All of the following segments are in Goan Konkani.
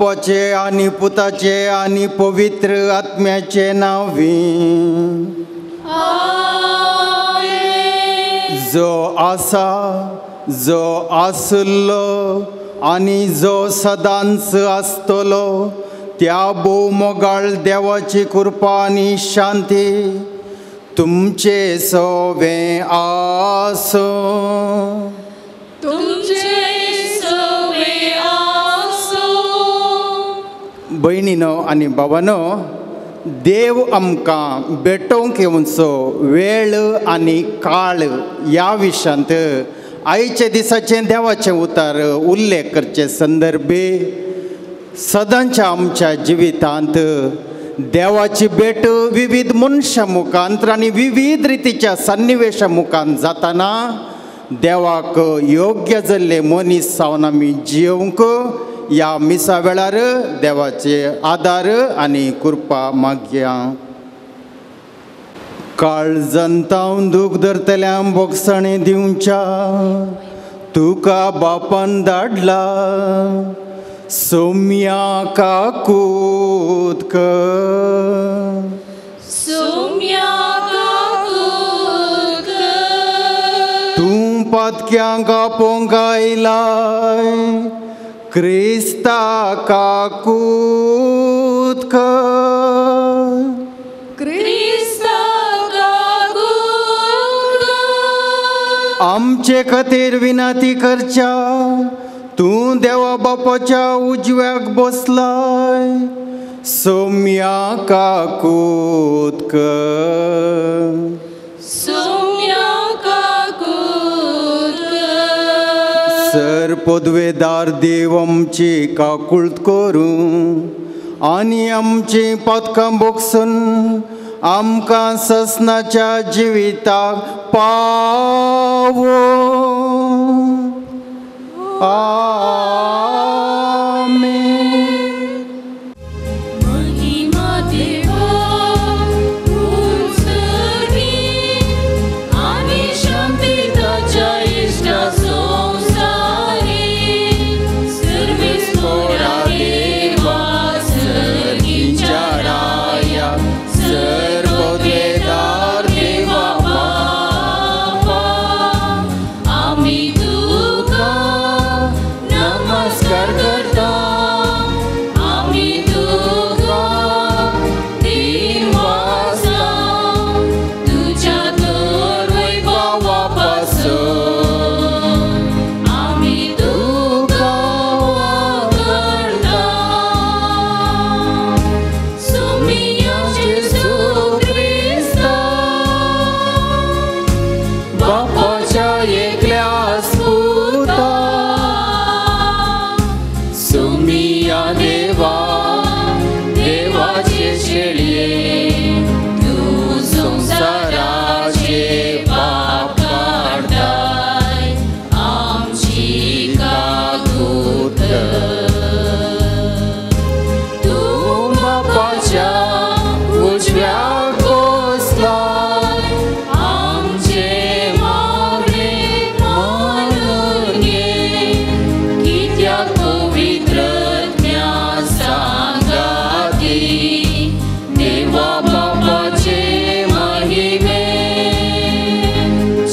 बापाचे आनी पुताचे आनी पवित्र आत्म्याचे नांवी। जो आसा, जो आसलो आनी जो सदांच आसतलो त्या भोवमोगाळ देवाची कृपा आनी शांती तुमचे सवे आसूं। भयणीनो आनी बाबानो, देव आमकां भेटोवंक येवचो वेळ आनी काळ ह्या विशयांत आयच्या दिसाचें देवाचें उतार उल्लेख करचे संदर्भे सदांच्या आमच्या जिवितांत देवाची भेट विविध मनशां मुखांत आनी विविध रितीच्या सन्निवेशा मुखांत जाताना देवाक योग्य जाल्ले मनीस जावन आमी जियोवंक ह्या मिसा वेळार देवाचे आदार आनी कृपा मागया। काळजांत दूख धरतल्यांक बोगसणें दिवच्या तुका बापान धाडला सोम्या काकूत कर, सोम्या काकूत कर। तूं पातक्यांक आपोवंक आयलाय क्रिस्ता काकूत कर, क्रिस्ता काकूत कर। आमचे खातीर विनंती करच्या तूं देवा बापाच्या उजव्याक बसलाय सोम्या काकूत कर, सोम्या काकूत कर। सर पदवेदार देव आमची काकूळत करूं आनी आमची पातकां बोगसून आमकां ससनाच्या जिविताक पावो। आमेन। महिमा देवा उंचगी आनी शांती ताच्या इश्टा संवसारी सर्वेस्पोरा देवा सर्गीच्या राया सर्वोदेदार देवा बापा आमी तुका नमस्कार करता, आमी तुका दिनवासा तुज्या तर वैभवा पासून आमी तुका वखरता। सोम्या जेजू क्रिस्ता बापाच्या एकल्या पुता सोम्या देवा देवाचे शेळये तूं संवसाराचे पाप काडताय आमची काकूत कर। तूं बापाच्या उजव्याक बसलाय आमचे मागणें मानून घे कित्याक पवित्र आत्म्या सांगाती देवा बापाचे महिमे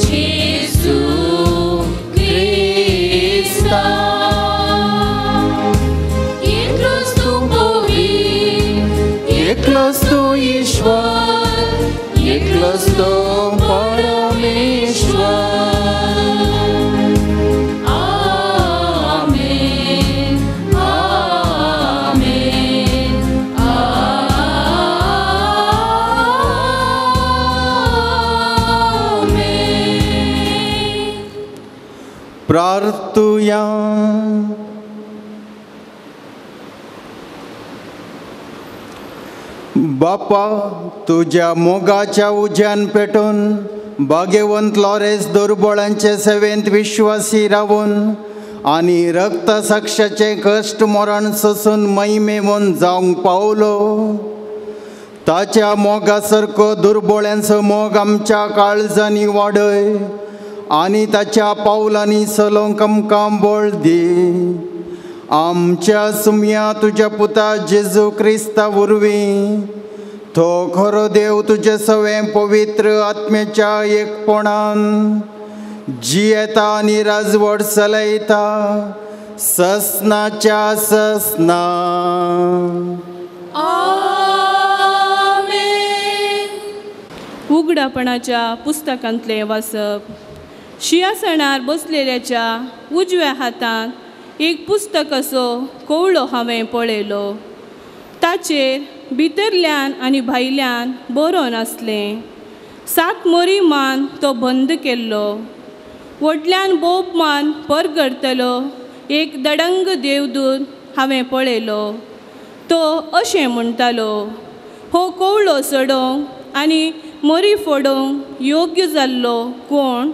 जेजू क्रिस्ता। एकलोच तूं पवित्र, एकलोच तूं ईश्वर, एकलोच तूं परमेश्वर। आमेन आमेन आमेन। प्रार्थुया। बापा तुज्या मोगाच्या उज्यान पेटून भाग्यवंत लॉरेस दुर्बळांचे सेवेंत विश्वासी रावून आनी रक्त साक्षाचे कश्ट मरण सोसून महिमेवन जावंक पावलो ताच्या मोगा सारको दुर्बळ्यांचो मोग आमच्या काळजांनी वाडय आनी ताच्या पावलांनी चलोवंक आमकां बळ दी। आमच्या सुमया तुज्या पुता जेजू क्रिस्ता वरवीं तो खरो देव तुजे सवें पवित्र आत्म्याच्या एकपणान जियेता आनी राजवट चलयता ससनाच्या ससना. आमेन. उगडापणाच्या पुस्तकांतलें वाचप. शिंयासनार बसलेल्याच्या उजव्या हातांत एक पुस्तक असो कवळो हांवें पळयलो. ताचेर भितरल्यान आनी भायल्यान बरोवन आसलें. 7 मोरी मान तो बंद केल्लो. व्हडल्यान बोब मान परगडतलो एक दडंग देवदूत हांवें पळयलो. तो अशें म्हणटालो, हो कवळो सोडोवंक आनी मोरी फोडोवंक योग्य जाल्लो कोण?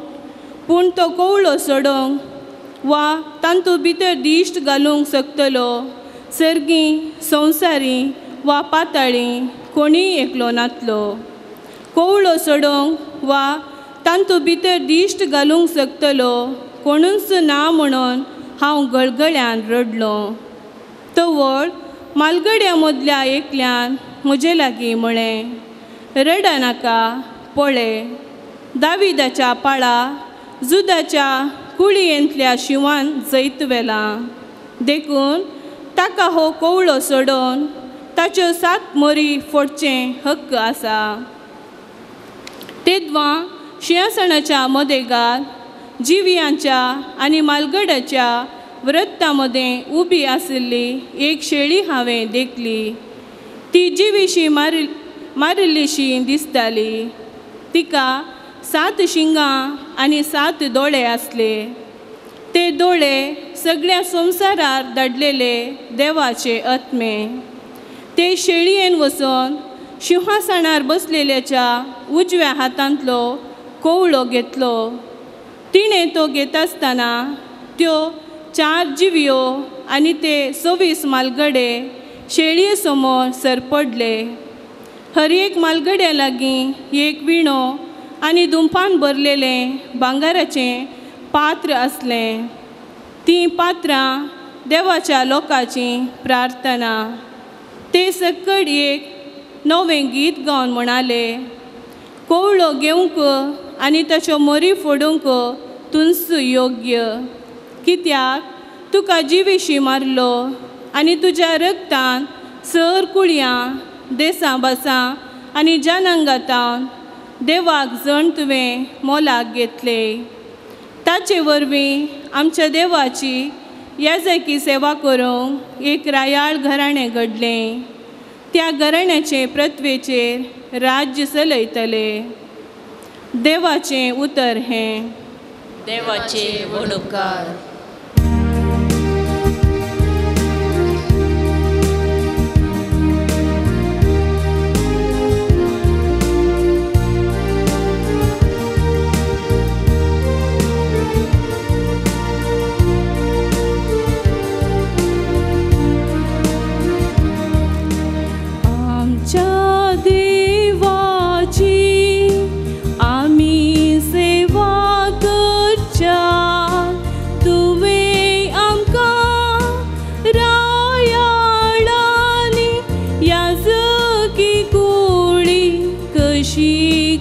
पूण तो कवळो सोडोवंक वा तांतू भितर दिश्ट घालूंक शकतलो सर्गी संवसारी वा पाताळी कोणीय एकलो नातलो. कवळो सोडोवंक वा तांतू भितर दिश्ट घालूंक शकतलो कोणूच ना म्हणून हांव गळगळ्यान रडलो. तवळ मालगड्या मदल्या एकल्यान म्हजे लागीं म्हळें, रडनाका, पळय दाविदाच्या पाळा जुदाच्या कुळयेंतल्या शिंवान जैत व्हेलां. देखून ताका हो कवळो सोडोवन ताच्यो 7 मोरी फोडचें हक्क आसा. तेदवां शिंयासणाच्या मदेगार जिवयांच्या आनी मालगडाच्या व्रत्ता मदें उबी आशिल्ली एक शेळी हांवें देखली. ती जिवीशी मारिल्लीशी दिसताली. तिका 7 शिंगां आनी 7 दोळे आसले. ते दोळे सगळ्या संवसारार धाडलेले देवाचे आत्मे. ते शेळयेन वचून शिंहासनार बसलेल्याच्या उजव्या हातांतलो कवळो घेतलो. तिणें तो घेतासतना त्यो 4 जिवयो आनी ते 24 मालगडे शेळये समोर सरपडले. हर एक मालगड्या लागीं एक विणो आनी दुंपान भरलेलें भांगराचें पात्र आसलें. तीं पात्रां देवाच्या लोकांची प्रार्थना. ते सकड एक नवें गीत गावन म्हणाले, कवळो घेवंक आनी ताच्यो मोरी फोडूंक तुंच योग्य, कित्याक तुका जिविशी मारलो आनी तुज्या रगतान सर कुळयां देसां भासां आनी जनांगातान देवाक जण तुवें मोलाक घेतले. ताचे वरवीं आमच्या देवाची याजकी सेवा करूंक एक रायाळ घराणें घडलें. त्या घराण्याचे पृथ्वेचेर राज्य चलयतले. देवाचें उतर हें. देवाचे व्हड उपकार. आमच्या देवाची आमी सेवा करच्या, तुवें आमकां रायाळांनी याजकी कुळी कशी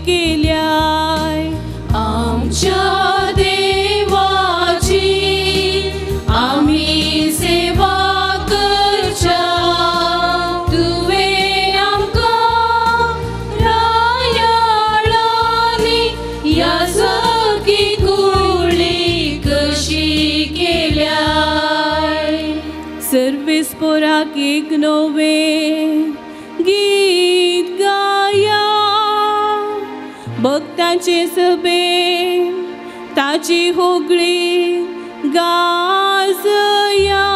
केल्याय. आमच्या देवाची आमी सेवा करच्या, तुवें आमकां रायाळांनी याजकी कुळी कशी केल्याय. सर्वेस्पोराक एक नवें गीत गाया, भक्तांचे सभेन ताची होगळी गाजया.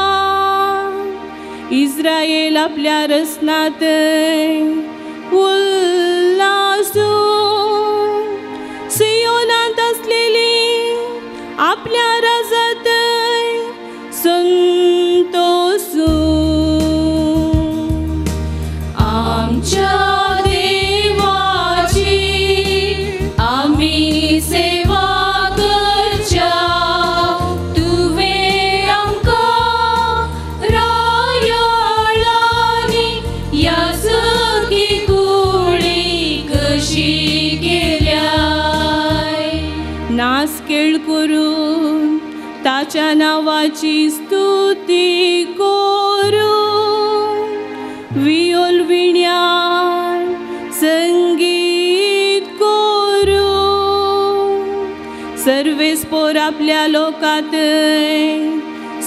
इस्रायल आपल्या रसनात उल्लासून सियोनांत आसलेली आपल्या राजात संतोसून. आमच्या देवाची आमी सेवा करच्या, तुवें आमकां नास केळ करून ताच्या नांवाची स्तुती करून वियोल विण्यार संगीत करून सर्वेस्पोर आपल्या लोकांत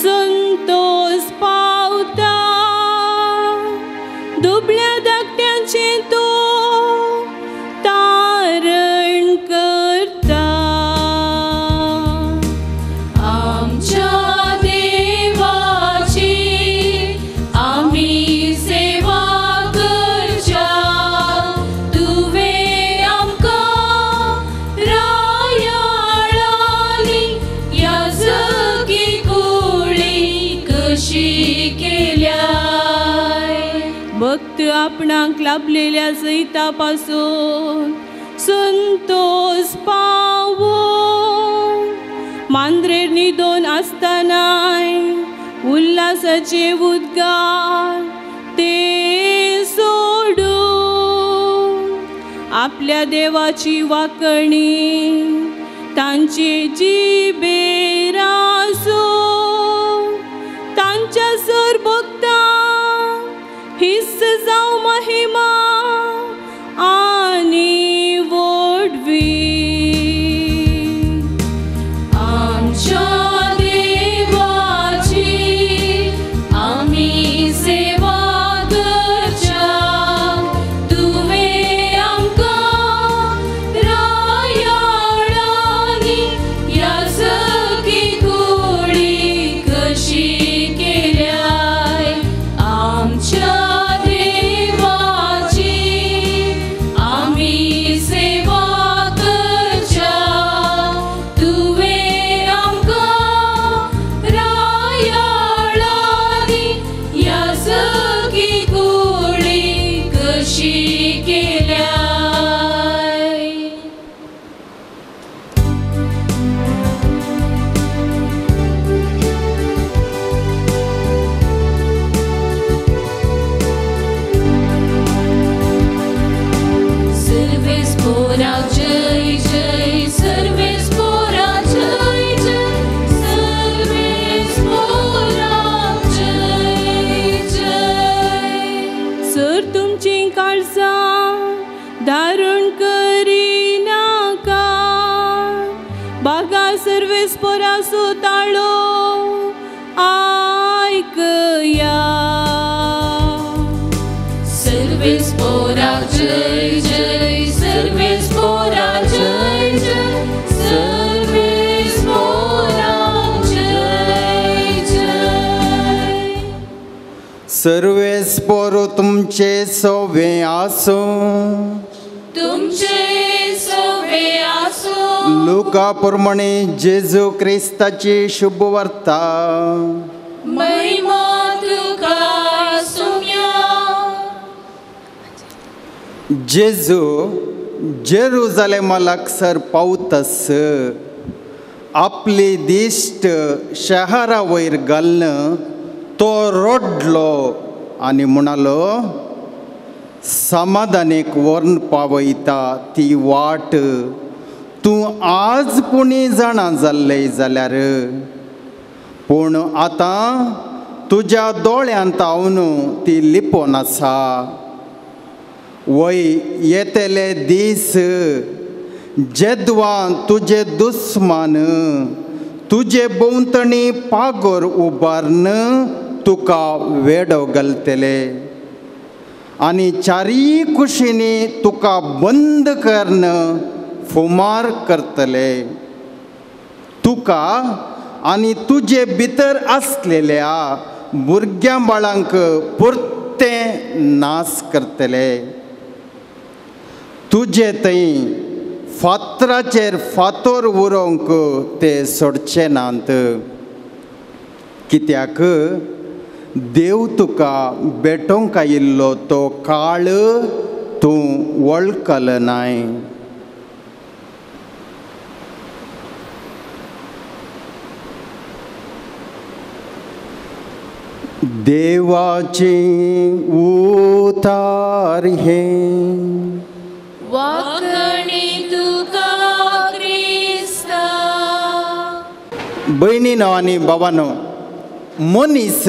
संतोष पावता दुबळ्या धाकट्यांचे तो तारण करता. आमच्या देवाची आमी सेवा करच्या तुवें आमकां रायाळाली याजकी कुळी कशी केल्याय. भक्त आपणाक लाभलेल्या जैता पासून संतोष पावोन मांद्रेर न्हिदोन आसतनाय उल्हासाचे उद्गार ते सोडून आपल्या देवाची वाकणी तांचे जिबेर आसूं तांच्या सर भक्ता हिस्स जावं महिमा आनी व्हडवी. आमच्या देवाची आमी सेवा करच्या तुवें आमकां रायाळांनी याजकी कुळी कशी केल्याय. आमच्या देवाची आमी सेवा करच्या तुवें आमकां रायाळांनी याजकी कुळी कशी केल्याय. सर्वेस्पोरा जय जय सर्वेस्पोरा जय जय सर्वेस्पोरा जय जय. सर तुमची काळजां धारण करिनाका बागा सर्वेस्पोराचो ताळो आयकया. सर्वेस्पोरा जय जय सर्वेस्पोरा जय जय सर्वेस्पोरा जय जय. सर्वेस्पोर तुमचे सोवे आसूं. तुमचे सोवे आसूं. लुका प्रमाणे जेजू क्रिस्ताची शुभवार्ता. महिमा तुका सुम्या. जेजू जेरुजालेमा लागसर पावतस आपली दिश्ट शहरा वयर घालून तो रडलो आनी म्हणालो, समाधानेक व्हरून पावयता ती वाट तूं आज पुणी जाणा जाल्लें जाल्यार, पूण आतां तुज्या दोळ्यांत हांव ती लिपोवन आसा. वय येतले दीस जेदवां तुजे दुस्मान तुजे भोंवतणी पागोर उबारून तुका वेडो घालतले आनी चारीय कुशींनी तुका बंद करून फुमार करतले. तुका आनी तुजे भितर आसलेल्या भुरग्यां बाळांक परतें नाश करतले. तुजे थंय फातराचेर फातोर उरोवंक ते सोडचे नात, कित्याक देव तुका भेटोवंक आयिल्लो तो काळ तूं वळखलो नाय. देवाची उतार हें वाकणी तुका क्रिस्ता. भयणीनो आनी बाबानो, मनीस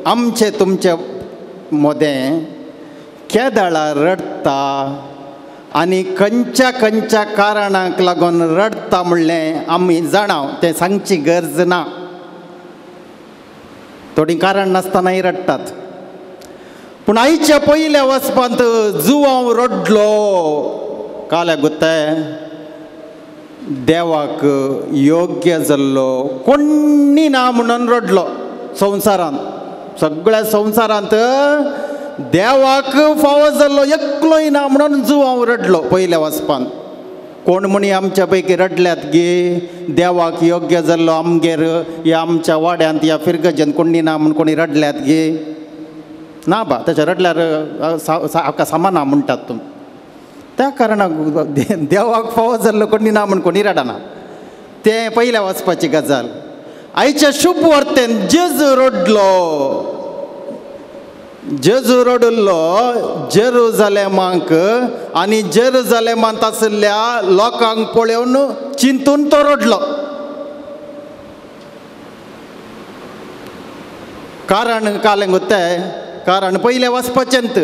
आमचे तुमचे मदें केदळा रडटा आनी खंयच्या खंयच्या कारणाक लागून रडटा म्हणलें आमी जाणाव, तें सांगची गरज ना. थोडीं कारण नासतनाय रडटात. पूण आयच्या पयल्या वचपांत जुवांव रडलो काल्या गुत्ताय देवाक योग्य जाल्लो कोण्णी ना म्हणून रडलो. संवसारांत, सगळ्या संवसारांत देवाक फावो जाल्लो एकलोय ना म्हणून जुवांव रडलो पयल्या वचपान. कोण म्हणी आमच्या पैकी रडल्यात गे देवाक योग्य जाल्लो आमगेर ह्या आमच्या वाड्यांत ह्या फिरगजेन कोणी ना म्हूण कोणी रडल्यात गे ना बा, तशें रडल्यार हाका सामा ना म्हणटात तुमी. त्या कारणाक देवाक फावो जाल्लो कोणी ना म्हूण कोणी रडना. तें पयल्या वचपाची गजाल. आयच्या शुभ वार्तेन जेजू रडलो, जेजू रडलो जेरुजलेमाक आनी जेरुजलेमांत आशिल्ल्या लोकांक पळोवन चिंतून तो रडलो. कारण कालें गुत्ताय, कारण पयलें वचपाचेंत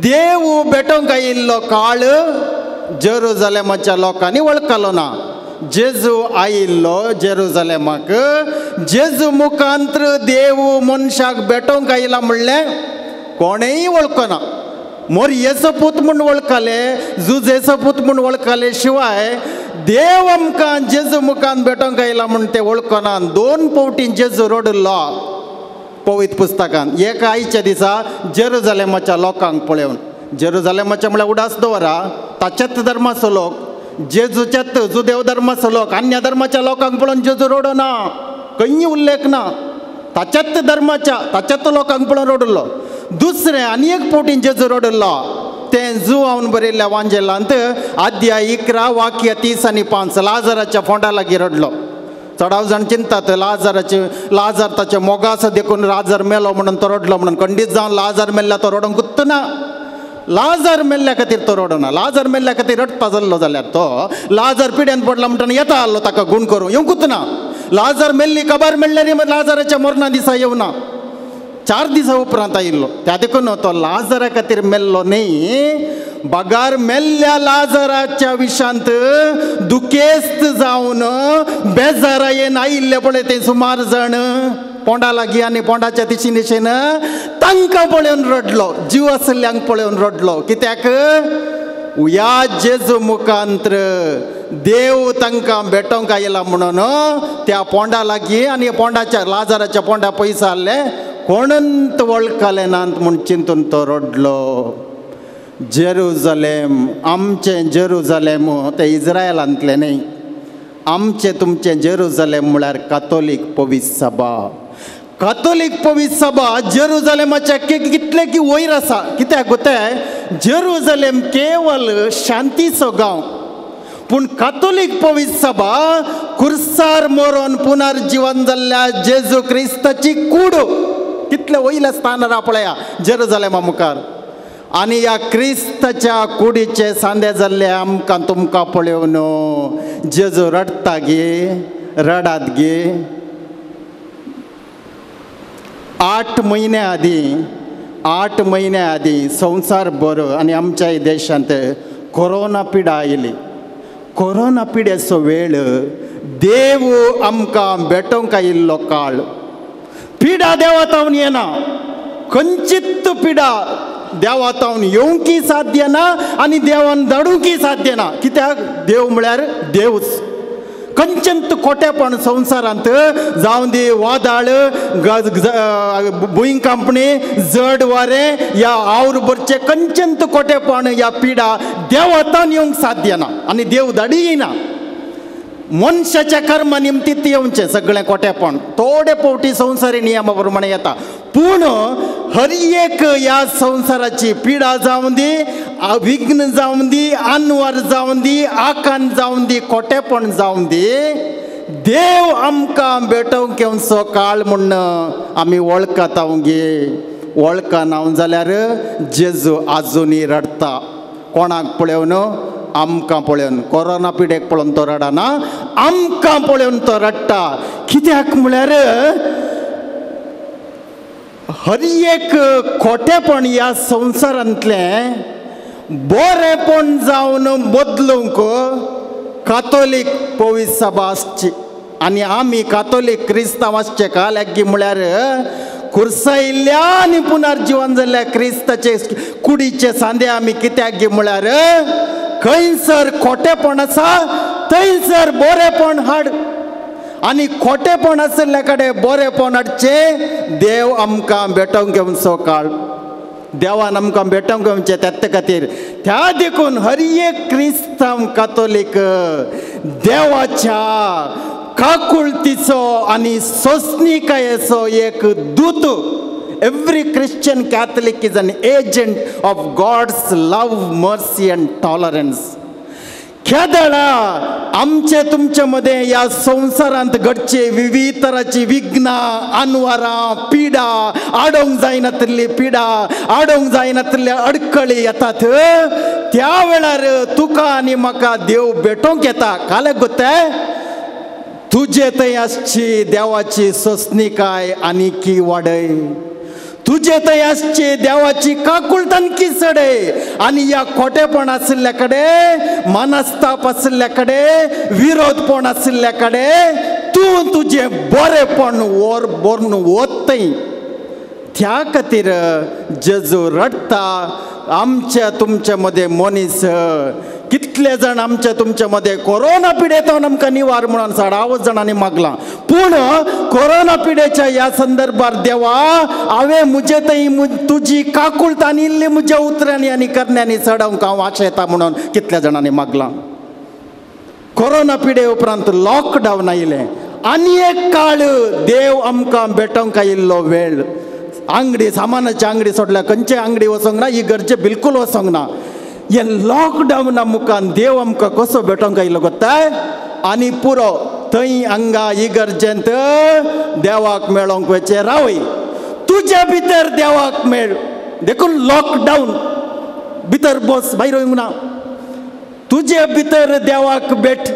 देव भेटोवंक आयिल्लो काळ जेरुजलेमाच्या लोकांनी वळखलो ना. जेजू आयिल्लो जेरुजलेमाक, जेजू मुखांत्र देव मनशाक भेटोवंक आयला म्हणलें कोणेय वळखना. मोरयेचो पूत म्हूण वळखले, जुजेचो पूत म्हूण वळखले शिवाय देव आमकां जेजू मुखान भेटोवंक आयला म्हूण ते वळखना. दोन फावटी जेजू रडलो पवित्र पुस्तकान. एका आयच्या दिसा जेरुजलेमाच्या लोकांक पळोवन, जेरुजलेमाच्या म्हळ्यार उडास दवरा ताच्याच धर्माचो लोक, जेजूच्याच जुदेव धर्माचो लोक, अन्य धर्माच्या लोकांक पळोवन जेजू रडना, खंय उल्लेख ना. ताच्याच धर्माच्या ताच्याच लोकांक पळोवन रडलो. दुसरें आनी एक फावटी जेजू रडलो तें जुवावन बरयल्ल्या वांजेलांत अध्याय 11 वाक्य 30 आनी 5 लाजराच्या फोंडा लागीं रडलो. चडाव जाण चिंतात लाजराचे, लाजर ताचे मोगाचो देखून लाजर मेलो म्हणून तो रडलो म्हणून. खंडीत जावन लाजर मेल्ल्या तो रडोंक गुत्तना. लाजर मेल्ल्या खातीर तो रडना. लाजर मेल्ल्या खातीर रडपा जाल्लो जाल्यार तो लाजर पिड्यान पडला म्हणटना येता आसलो ताका गूण करूं येवंकूच ना. लाजर मेल्ली खबर मेळ्ळ्यार लाजराच्या मरणा दिसा येवना, 4 दिसा उपरांत आयिल्लो. त्या देखून तो लाजरा खातीर मेल्लो न्ही, बगार मेल्ल्या लाजराच्या विशांत दुखेस्त जावन बेजारायेन आयिल्ले पळय ते सुमार जाण पोंडा लागीं आनी पोंडाच्या दिशेन दिशेन तांकां पळोवन रडलो, जीव आशिल्ल्यांक पळोवन रडलो. कित्याक ह्या जेजू मुखांत्र देव तांकां भेटोवंक आयला म्हणून त्या पोंडा लागीं आनी पोंडाच्या लाजराच्या पोंडा पयस आसले कोणून वळखले नात म्हूण चिंतून तो रडलो. जेरुजलेम आमचें जेरुजलेम तें इज्रायलांतलें न्ही, आमचें तुमचें जेरुजलेम म्हळ्यार कातोलीक पवित्र सभा. कातोलीक पवित्र सभा जेरुजलेमाच्या कितले की वयर आसा. कित्याक गोताय जेरुजलेम केवल शांतीचो गांव, पूण कातोलीक पवित्र सभा कुर्सार मरोन पुनर्जीवन जाल्ल्या जेजू क्रिस्ताची कूड कितले वयल्या स्थानार पळया जेरुजलेमा मुखार. आनी ह्या क्रिस्ताच्या कुडीचे सांदे जाल्ले आमकां तुमकां पळोवन जेजू रडटा गे, रडात गे. 8 म्हयन्या आदीं, 8 म्हयन्या आदीं संवसार बरो आनी आमच्या देशांत कोरोना पिडा आयली. कोरोना पिड्याचो वेळ देव आमकां भेटोवंक आयिल्लो काळ. पिडा देवातावन येना, खंयचीच पिडा देवातावन येवंकय साध्य ना आनी देवान धाडूंकय साध्य ना. कित्याक देव म्हळ्यार देवच. खंयचेंत खोटेपण संवसारांत जावं दी वादळ, भुंयकांपणी, जड वारें ह्या आवर भरचें खंयचेंत खोटेपण ह्या पिडा देवातान येवंक साध्य ना आनी देव धाडीय ना. मनशाच्या कर्मा निमतीत येवचें सगळें खोटेपण थोडे फावटी संवसारी नियमा प्रमाणे येता, पूण हर एक ह्या संवसाराची पिडा जावं दी, विघ्न जावं दी, अनवर जावं दी, आकांत जावं दी, खोटेपण जावं दी, देव आमकां भेटोवंक येवचो काळ म्हूण आमी वळखता गे. वळखना जाल्यार जेजू आजुनूय रडटा. कोणाक पळोवन? आमकां पळोवन, कोरोना पिडेक पळोवन तो रडना, आमकां पळोवन तो रडटा. कित्याक म्हळ्यार हर एक खोटेपण ह्या संवसारांतलें बरेंपण जावन बदलूंक कातोलीक पवित्र सभा आसची आनी आमी कातोलीक क्रिस्तांव आसचे काल्यागी म्हळ्यार खुर्सायिल्ल्या आनी पुनर्जिवन जाल्ल्या क्रिस्ताचे कुडीचे सांदे आमी कित्याक गी म्हळ्यार खंयसर खोटेपण आसा थंयसर बरेंपण हाड आनी खोटेपण आशिल्ल्या कडेन बरेंपण हाडचें देव आमकां भेटोवंक घेवचो काळ, देवान आमकां भेटोवंक घेवचें त्याच खातीर. त्या देखून हर एक क्रिस्तांव कातोलीक देवाच्या काकुळतीचो आनी सोंसणीकायेचो एक दूत. Every Christian Catholic is an agent of God's love, mercy and tolerance. केदळा आमचे तुमचे मदें ह्या संवसारांत घडचे विविध तराची विघ्नां, आनवारां, पिडा, आडोवंक जायनातिल्ली पिडा, आडोवंक जायनातिल्ले अडकळी येतात त्या वेळार तुका आनी म्हाका देव भेटोवंक येता. काल्याक गोत्ताय तुजे थंय आसची देवाची सोंसणीकाय आनीकी वाडय, तुजे थंय आसची देवाची काकुळट आणखी चडय आनी ह्या खोटेपण आशिल्ल्या कडेन, मनस्ताप आशिल्ल्या कडेन, विरोधपण आशिल्ल्या कडेन तूं तुजें बरेंपण वर भरून वतय. त्या खातीर जेजू रडटा आमच्या तुमच्या मदें मनीस कितले जाण आमच्या तुमच्या मदें कोरोना पिडेंत आमकां निवार म्हणून साडावत जाणांनी मागलां, पूण कोरोना पिडेच्या ह्या संदर्भार देवा हांवें म्हजे थंय तुजी काकुळट आनी इल्ली म्हज्या उतरांनी आनी करण्यांनी चडोवंक हांव आशेता म्हणून कितल्या जाणांनी मागलां. कोरोना पिडे उपरांत लॉकडावन आयलें आनी एक काळ देव आमकां भेटोवंक आयिल्लो वेळ. आंगडी सामानाची आंगडी सोडल्या खंयचे आंगडी वचोंक ना, ही गरजे बिलकूल वचोंक ना. हे लॉकडावना मुखान देव आमकां कसो भेटोवंक आयलो गोत्ताय आनी पुरो थंय हांगा इगर्जेंत देवाक मेळोंक वचें रावय, तुज्या भितर देवाक मेळ. देखून लॉकडावन भितर बस, भायर वचूंक ना. तुजे भितर देवाक भेट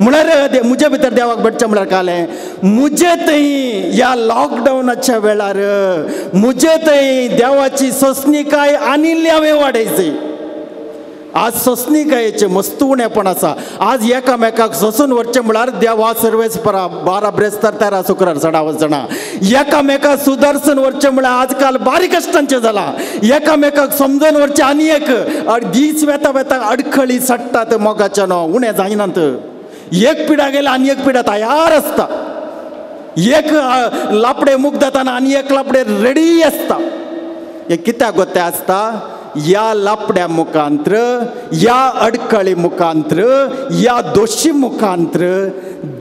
म्हळ्यार म्हजे भितर देवाक भेटचें म्हळ्यार कालें म्हजे थंय ह्या लॉकडावनाच्या वेळार म्हजे थंय देवाची सोंसणीकाय आनी हांवें वाडयची. आज सोंसणीकायेचें मस्त उणेपण आसा. आज एकामेकाक सोंसून व्हरचें म्हळ्यार देवा सर्वेस परा 12 ब्रेस्तार 13 शुक्रार चडावत जाणां. एकामेकाक सुदारसून व्हरचें म्हळ्यार आजकाल बारीक कश्टांचें जालां. एकामेकाक समजून व्हरचें आनी एक दीस वेता वेता अडखळी चडटात मोगाच्या न्हू उणें जायनात. एक पिडा गेल्या आनी एक पिडा तयार आसता, एक लापडे मुख जाताना आनी एक लापडे रेडी आसता. हें कित्याक गोत्तें आसता? ह्या लापड्या मुखांत्र, ह्या अडकळी मुखांत्र, ह्या दोशी मुखांत्र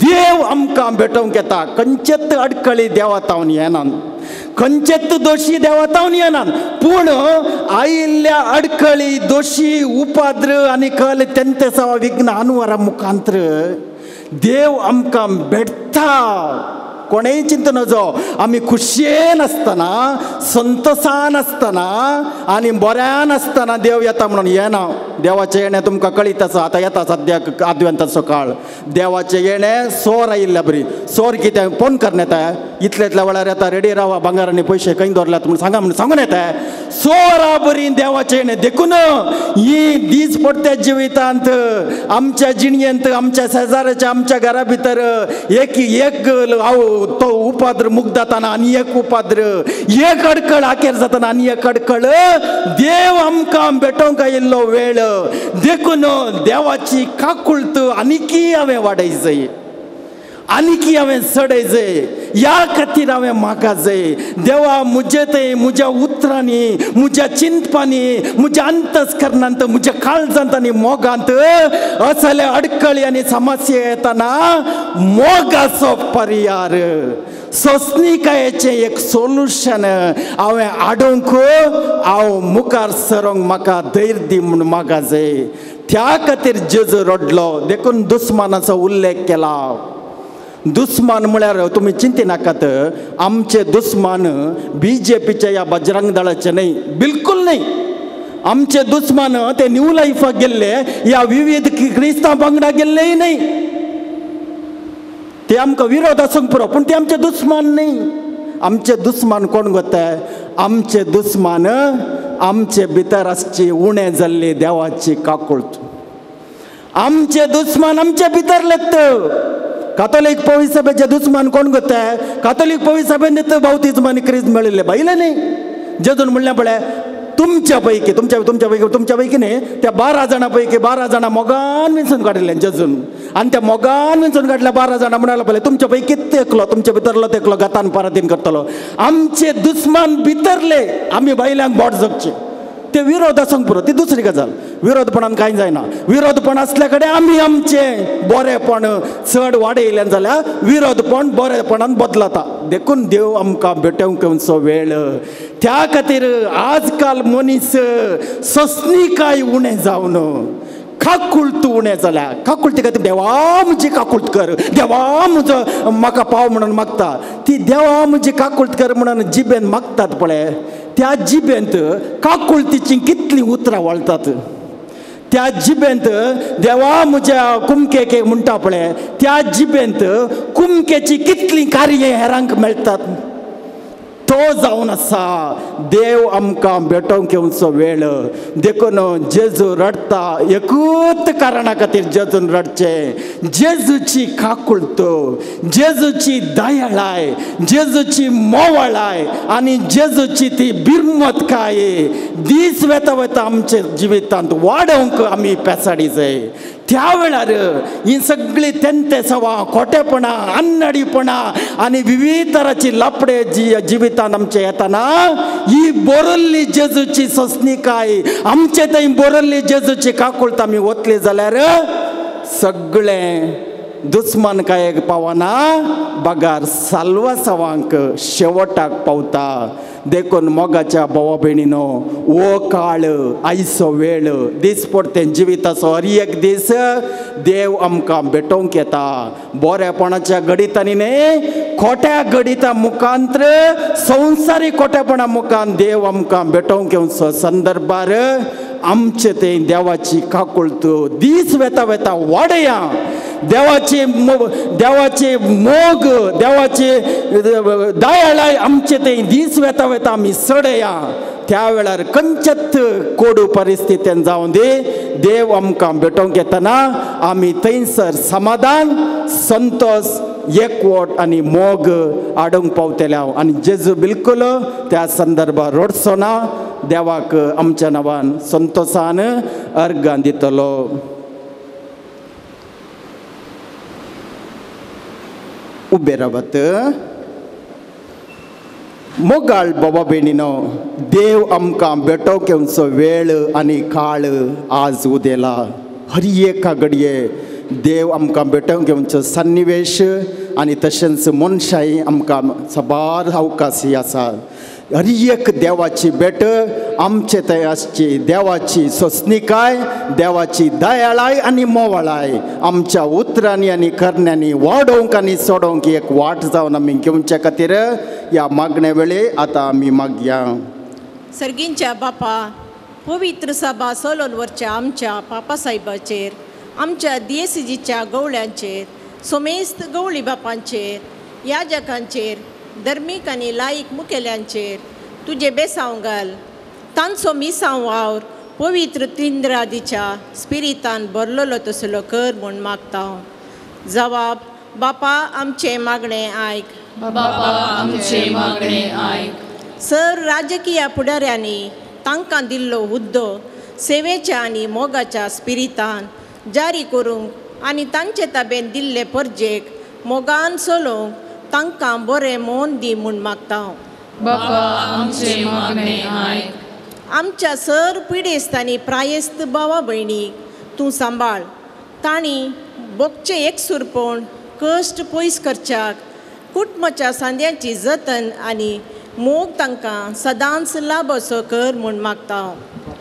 देव आमकां भेटोवंक येता. खंयचेच अडकळी देवा तावन येनात, खंयचेच दोशी देवा तावन येनात, पूण आयिल्ल्या अडकळी, दोशी, उपाद्र आनी कल तेंतेसावा विघ्न आनवरा मुखांत्र देव आमकां भेटता. कोणेय चिंतू नजो आमी खुशयेन आसतना, संतोसान आसतना आनी बऱ्यान आसतना देव येता म्हणून येना. देवाचें येणें तुमकां कळीत आसा. आतां येता सद्याक आदवेंताचो काळ. देवाचें येणें सोर आयिल्ल्या बरी. सोर कितें फोन करून येता, इतले इतल्या वेळार येता, रेडी रावा, भांगर आनी पयशे खंय दवरल्यात म्हणून सांगा म्हणून सांगून येता. सोरा बरी देवाचें येणें. देखून ही दीस पडट्या जिवितांत आमच्या जिणयेंत, आमच्या शेजाऱ्याच्या, आमच्या घरा भितर एक एक हांव तो उपाद्र मुक्त जाताना आनी एक उपाद्र, एक अडकळ आखेर जाताना आनी एक अडकळ देव आमकां भेटोवंक आयिल्लो वेळ. देखून देवाची काकुळट आनीकी हांवें वाडय जाय, आनीकी हांवें चडय जाय. ह्या खातीर हांवें मागा जाय देवा म्हजे थंय म्हज्या उतरांनी, म्हज्या चिंतपांनी, म्हज्या अंतस्करणांत, म्हज्या काळजांत आनी मोगांत असले अडकळी आनी समस्या येताना मोगाचो पर्यार, सोंसणीकायेचें एक सोल्युशन हांवें हाडूंक, हांव मुखार सरोंक म्हाका धैर्य दी म्हूण मागा जाय. त्या खातीर जेजू रडलो. देखून दुस्मानाचो उल्लेख केला. दुस्मान म्हळ्यार तुमी चिंतिनाकात, आमचे दुस्मान बीजेपीच्या ह्या बजरंग दळाचे न्हय, बिलकूल न्हय. आमचे दुस्मान ते न्यू लायफाक गेल्ले या विविध क्रिस्तांव पंगडा गेल्लेय न्हय. ते आमकां विरोध आसूंक पुरो पूण ते आमचे दुस्मान न्हय. आमचे दुस्मान कोण गोताय? आमचे दुस्मान आमचे भितर आसची उणें जाल्ली देवाची काकुळट. आमचे दुस्मान आमचे भितर लेत. कातोलीक पवित्र सभेचे दुस्मान कोण गोताय? कातोलीक पवित्र सभेन बावतीज्म आनी क्रिज मेळिल्ले बायले न्ही. जेजून म्हणलें पळय तुमच्या पैकी तुमच्या तुमच्या पैकी तुमच्या पैकी न्ही त्या 12 जाणां पैकी 12 जाणां मोगान विंचून काडिल्ले जेजून. आनी त्या मोगान विंचून काडल्या 12 जाणां म्हणाले पळय तुमच्या पैकी तेकलो तुमच्या भितरलो तेकलो गातान परातीन करतलो. आमचे दुस्मान भितरले आमी बायलांक बोट जगचे. ते विरोध आसूंक पुरो ती दुसरी गजाल. विरोधपणान कांय जायना. विरोधपण आसल्या कडेन आमी आमचें बरेंपण चड वाडयल्यान जाल्यार विरोधपण बरेंपणान बदलता. देखून देव आमकां भेटोवंक येवचो वेळ. त्या खातीर आजकाल मनीस सस्निकाय उणें जावन काकुळट उणें जाल्या. काकुळटी खातीर देवा म्हजी काकुळट कर, देवा म्हजो म्हाका पाव म्हणून मागता. ती देवा म्हजी काकुळट कर म्हणून जिबेन मागतात पळय त्या जिबेंत काकुळटीचीं कितलीं उतरां वळतात. त्या जिबेंत देवा म्हज्या कुमकेक म्हणटा पळय त्या जिबेंत कुमकेची कितलीं कार्यां हेरांक मेळटात. तो जावन आसा देव आमकां भेटोवंक येवचो वेळ. देखून जेजू रडटा एकूच कारणा खातीर जेजून रडचें. जेजूची काकुळट, जेजूची दयाळाय, जेजूची मोवळाय आनी जेजूची ती बिरमतकाय दीस वेता वेता आमच्या जिवितांत वाडोवंक आमी पेसाडी जाय. त्या वेळार ही सगळीं तेंतेसावां, खोटेपणां, अन्नाडीपणां आनी विविध तराची लपडे जी जिवितांत आमचे येताना ही बोरल्ली जेजूची सस्निकाय आमचे थंय बोरल्ली जेजूची काकुळट आमी वतली जाल्यार सगळें दुस्मानकायेक पावना बगार साल्वासावांक शेवटाक पावता. देखून मोगाच्या भावा भयणीनो हो काळ आयचो वेळ दीस पडतें जिविताचो हर एक दीस देव आमकां भेटोवंक येता. बरेपणाच्या घडितांनी न्ही खोट्या घडिता मुखांत्र संवसारीक खोटेपणा मुखान देव आमकां भेटोवंक येवचो संदर्भार आमचे ते देवाची काकुळट दीस वेता वेता वाडया. देवाची देवाचे मोग, देवाचे दयाळाय आमचे ते दीस वेता वेता आमी सडया. त्या वेळार खंयच्याच कोडू परिस्थितीन जावं दी देव आमकां भेटोवंक येतना आमी थंयसर समाधान, संतोष, एकवट आनी मोग हाडूंक पावतले. हांव आनी जेजू बिलकुल त्या संदर्भार रडचो ना. देवाक आमच्या नांवान संतोषान अर्गां दितलो. उबे रावात. मोगाळ बाबा भयणीनो देव आमकां भेटोवंक येवचो वेळ आनी काळ आज उदेला. हर एका घडये देव आमकां भेटोवंक येवचो सन्निवेश आनी तशेंच मनशांय आमकां साबार अवकाशी आसा. हर एक देवाची भेट आमचे थंय आसची. देवाची सोंसणीकाय, देवाची दयाळाय आनी मोवळाय आमच्या उतरांनी आनी करण्यांनी वाडोवंक आनी सोडोवंक एक वाट जावन आमी घेवच्या खातीर ह्या मागण्या वेळे आतां आमी मागया. सर्गींच्या बापा पवित्र सभा सोलोन वरच्या आमच्या पापा साहेबाचेर, आमच्या दियेसीजीच्या गवळ्यांचेर, सोमेस्त गवळी बापांचेर, याजकांचेर, धर्मीक आनी लायक मुखेल्यांचेर तुजे बेसांव घाल. तांचो मिसांव वावर पवित्र तिंद्रादीच्या स्पिरितान भरलेलो तसलो कर म्हूण मागता. जवाब बापा आमचें मागणें आयक. बापा आमचें मागणें आयक. सर राजकीय फुडाऱ्यांनी तांकां दिल्लो हुद्दो सेवेच्या आनी मोगाच्या स्पिरितान जारी करूंक आनी तांचे ताबेन दिल्ले परजेक मोगान चलोवंक तांकां बरें मोन दी म्हूण मागता. बापा आमचें मागणें आयक. आमच्या सर पिडेस्त आनी प्रायेस्त भावा भयणीक तूं सांबाळ. तांणी भोगचें एकसूरपण कश्ट पयस करच्याक कुटुंबाच्या सांद्यांची जतन आनी मोग तांकां सदांच लाभ असो कर म्हूण मागता.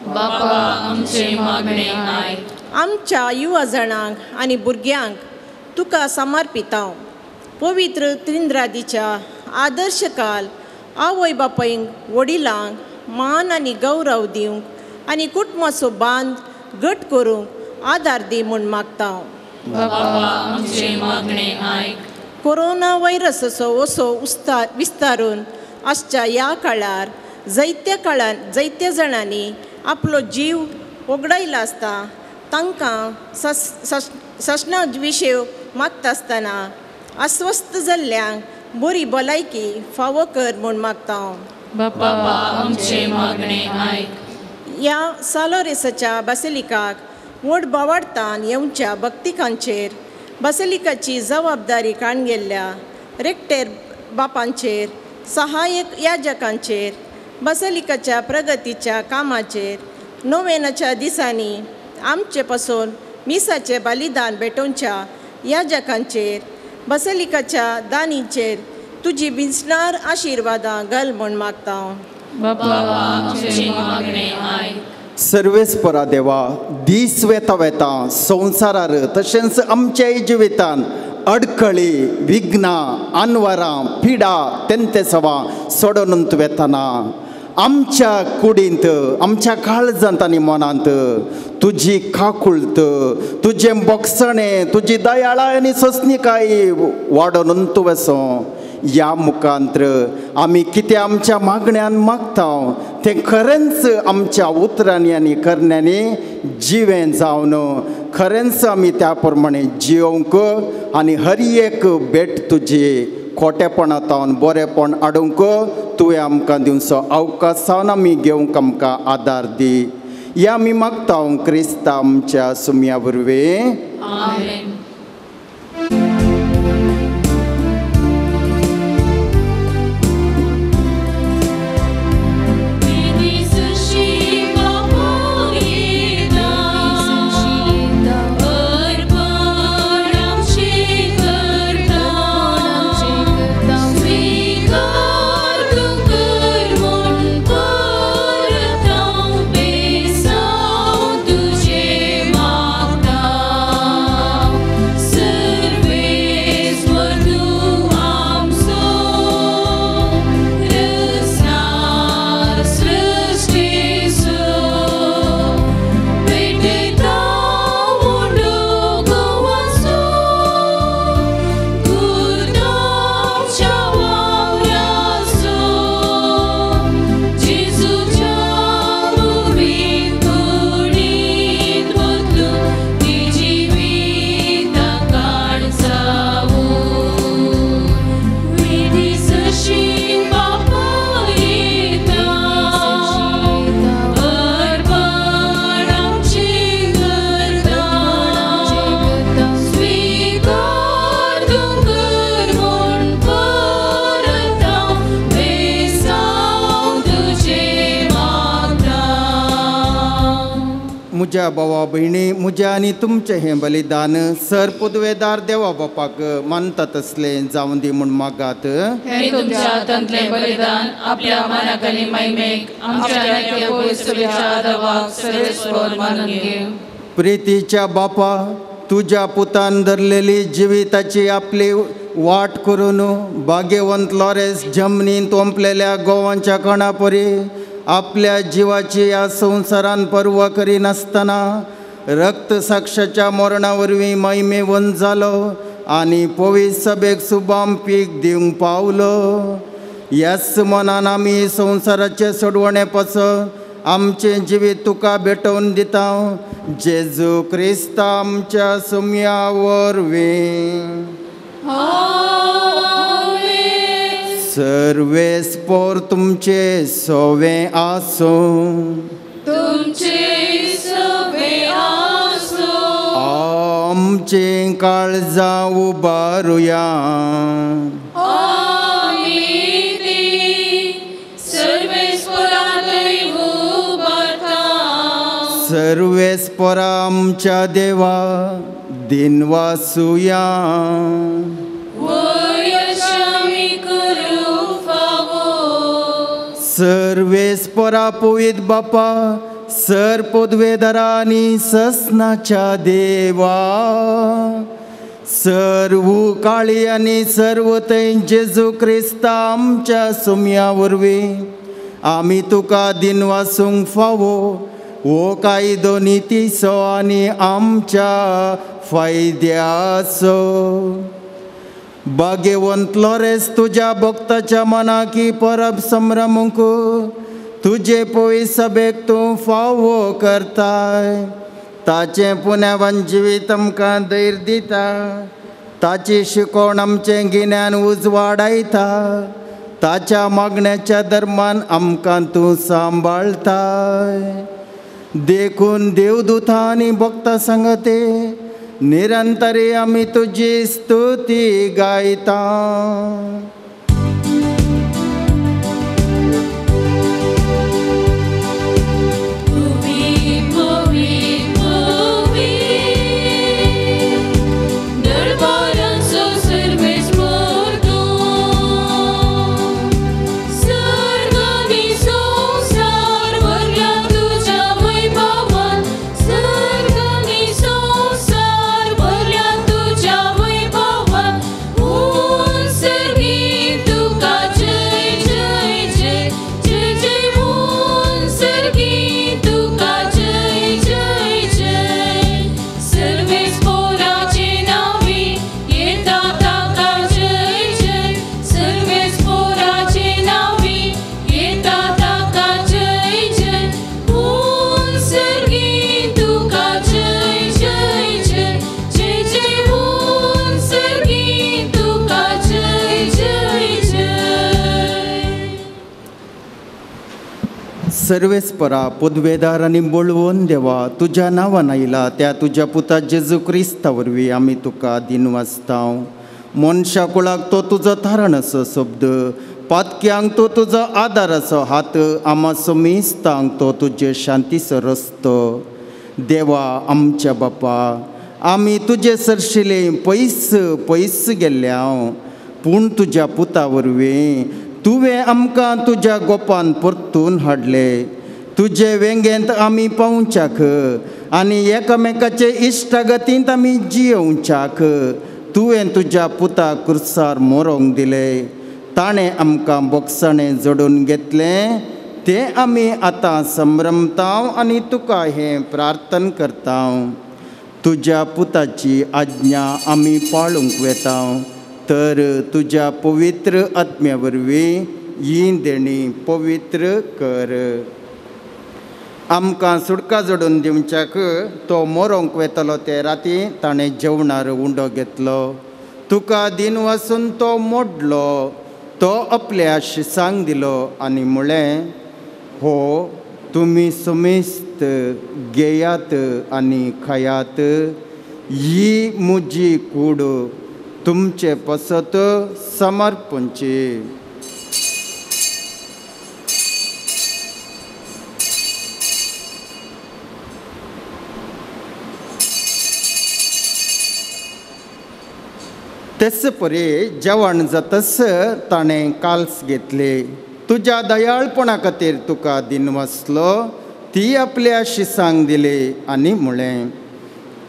बापा आमचें मागणें आयक. आमच्या युवा जाणांक आनी भुरग्यांक तुका समर्पिता. पवित्र त्रिंद्रादीच्या आदर्श काल आवय बापायंक वडिलांक मान आनी गौरव दिवंक आनी कुटुंबाचो बांद घट करूंक आदार दी म्हूण मागता. बाबा आमचें मागणें आयक. कोरोना व्हायरसाचो असो विस्तारून आसच्या ह्या काळार जायत्या काळान जायत्या जाणांनी आपलो जीव वगडायला आसता. तांकां ससना विशय मागता आसतना अस्वस्थ जाल्ल्यांक बरी भलायकी फावो कर म्हूण मागता. बाबा आमचें मागणें आयक. ह्या सालोरेसाच्या बासिलिकाक व्हड बोवाळतान येवच्या भक्तिकांचेर बासिलिकाची जबाबदारी काण गेल्ल्या रेक्टेर बापांचेर सहाय्यक याजकांचेर बासिलिकाच्या प्रगतीच्या कामाचेर नोवेनाच्या दिसांनी आमचे पासून मिसाचें बलिदान भेटोवच्या याजकांचेर बासिलिकाच्या दानीचेर तुजी बिंचणार आशिर्वादां घाल म्हूण मागता. बाबा आमचें मागणें आयक. सर्वेस्परा देवा, दीस वेता वेता संवसारार तशेंच आमच्याय जिवितान अडखळी, विघ्नां, आनवरां, पिडा, तेंतेसवां सोडून वेतना आमच्या कुडींत, आमच्या काळजांत आनी मनांत तुजी काकुळत, तुजें बोगसणें, तुजी दयाळाय आनी सोंसणीकाय वाडोवन वसो. ह्या मुखांत्र आमी कितें आमच्या मागण्यान मागता तें खरेंच आमच्या उतरांनी आनी करण्यांनी जिवें जावन खरेंच आमी त्या प्रमाणे जियोवंक आनी हर एक भेट तुजी खोटेपणांत बरेपण हाडूंक तुवें आमकां दिवचो अवकाश जावन आमी घेवंक आमकां आदार दी. ह्या आमी मागता क्रिस्ता आमच्या सुमया वरवीं. आमेन. म्हज्या भावा भयणी, म्हज्या आनी तुमचें हें बलिदान सर पुदवेदार देवा बापाक मानता तसलें जावं दी म्हूण मागात. हें तुमच्या हातांतलें बलिदान आपल्या मानाक आनी महिमेक आमच्या देवाक सर्वेस्पर मानून घेवं. प्रितीच्या बापा, तुज्या पुतान धरलेली जिविताची आपली वाट करून भाग्यवंत लॉरेस जमनींत ओंपलेल्या गोवांच्या कणापरी आपल्या जिवाची ह्या संवसारान पर्वा करिनासतना रक्तसाक्षाच्या मरणा वरवीं महिमेवंत जालो आनी पवित्र सभेक सुबाम पीक दिवंक पावलो. ह्याच मनान आमी संवसाराचे सोडवणे पासत आमचें जिवीत तुका भेटोवन दिता, जेजू क्रिस्ता आमच्या सुमया वरवीं. सर्वेस्पोर तुमचे सोवे आसूं, तुमचे सोवे आसूं. आमचें काळजां उबारुया, आमी ती सर्वेस्परांतय उबारता. सर्वेस्परा आमच्या देवा दिनवासुया. सर्वेस्परा पवित्र बापा, सर पदवेदारा आनी ससनाच्या देवा, सर्व काळी आनी सर्व थंय जेजू क्रिस्ता आमच्या सुमया वरवीं आमी तुका दिनवासूंक फावो हो कायदो नितीचो आनी आमच्या फायद्याचो. भाग्यवंत लोरेस तुज्या भक्ताच्या मनाकी परब संभ्रमूंक तुजे पळय सभेक तूं फावो करताय. ताचें पुण्यावान जिवीत आमकां धैर्य दिता, ताची शिकवण आमचें गिन्यान उजवाडायता, ताच्या मागण्याच्या धर्मान आमकां तूं सांबाळताय. देखून देवदूतां आनी भक्तां सांगते निरंतरी आमी तुजी स्तुती गायता. सर्वेस्परा पदवेदार आनी बळवंत देवा, तुज्या नांवान आयला त्या तुज्या पुता जेजू क्रिस्ता वरवीं आमी तुका दिनवासतांव. मनशा कुळाक तो तुजो तारण असो शब्द, पातक्यांक तो तुजो आदाराचो हात, आमा समिस्तांक तो तुजे शांतीचो रस्तो. देवा आमच्या बापा, आमी तुजे सरशिले पयस पयस गेल्ले हांव, पूण तुज्या पुता वरवीं तुवें आमकां तुज्या गोपान परतून हाडले. तुजे वेंगेंत आमी पावच्याक आनी एकामेकाचे इश्टागतींत आमी जियोवच्याक तुवें तुज्या पुता कुर्सार मोरोंक दिले. ताणें आमकां बोगसाणें जोडून घेतलें तें आमी आतां संभ्रमतांव आनी तुका हें प्रार्थन करतांव. तुज्या पुताची आज्ञा आमी पाळूंक वेतांव, तर तुज्या पवित्र आत्म्या वरवीं ही देणी पवित्र कर. आमकां सुटका जोडून दिवच्याक तो मोरोंक वेतलो ते राती ताणें जेवणार उंडो घेतलो. तुका दिन वसून तो मोडलो, तो आपल्या शिसांक दिलो आनी म्हळें, हो तुमी सुमेस्त घेयात आनी खायात, ही म्हजी कूड तुमचे पसत समर्पणची. तेच परी जेवण जातस ताणें काल्स घेतले. तुज्या दयाळपणा खातीर तुका दिनवासलो, ती आपल्या शिसांक दिली आनी म्हळें,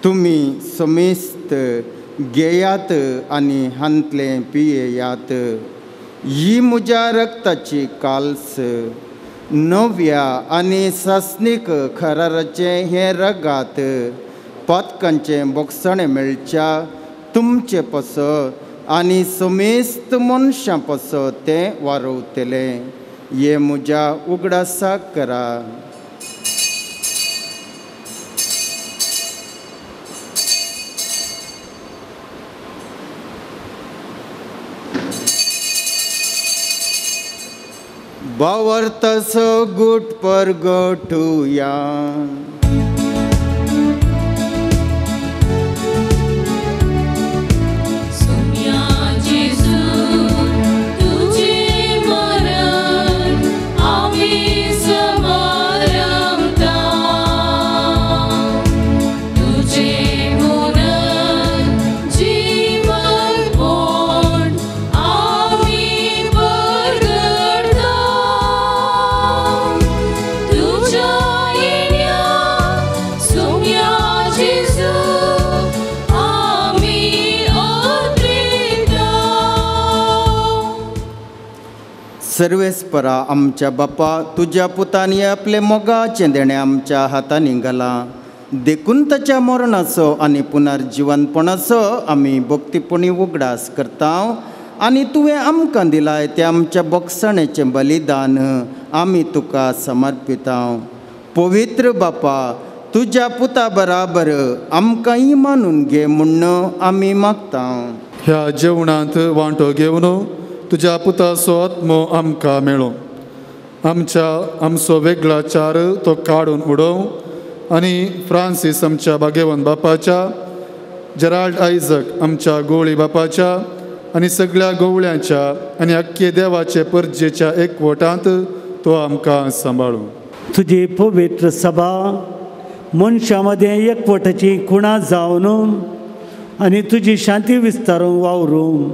तुमी समेस्त घेयात आनी हांतलें पियेयात, ही म्हज्या रक्ताची काल्स, नव्या आनी सासणीक खराराचें हें रगात, पातकांचें बोगसणें मेळच्या तुमचे पसत आनी समेस्त मनशां पसत तें वारवतलें. हें म्हज्या उगडासाक करा. भावार्थाचो गूट परगटुया. तुझ्या येण्या सर्वेस्परा आमच्या बापा तुज्या पुतांनी आपले मोगाचें देणें आमच्या हातांनी घालां देखून ताच्या मरणाचो आनी पुनर्जिवनपणाचो आमी भक्तीपणी उगडास करता आनी तुवें आमकां दिलाय तें आमच्या बोगसणेचें बलिदान आमी तुका समर्पिता. पवित्र बापा तुज्या पुता बराबर आमकांय मानून घे म्हूण आमी मागता. ह्या जेवणांत वांटो घेवन तुज्या पुताचो आत्मो आमकां मेळो. आमच्या आमचो वेगळा चार तो काडून उडोवं आनी फ्रांसीस आमच्या भाग्यवंत बापाच्या, जेराल्ड आयजक आमच्या गोवळी बापाच्या आनी सगळ्या गोवळ्यांच्या आनी अख्खे देवाचे परजेच्या एकवटांत तो आमकां सांबाळूं. तुजी पवित्र सभा मनशां मदें एकवटाची खुणा जावन आनी तुजी शांती विस्तारूंक वावरूं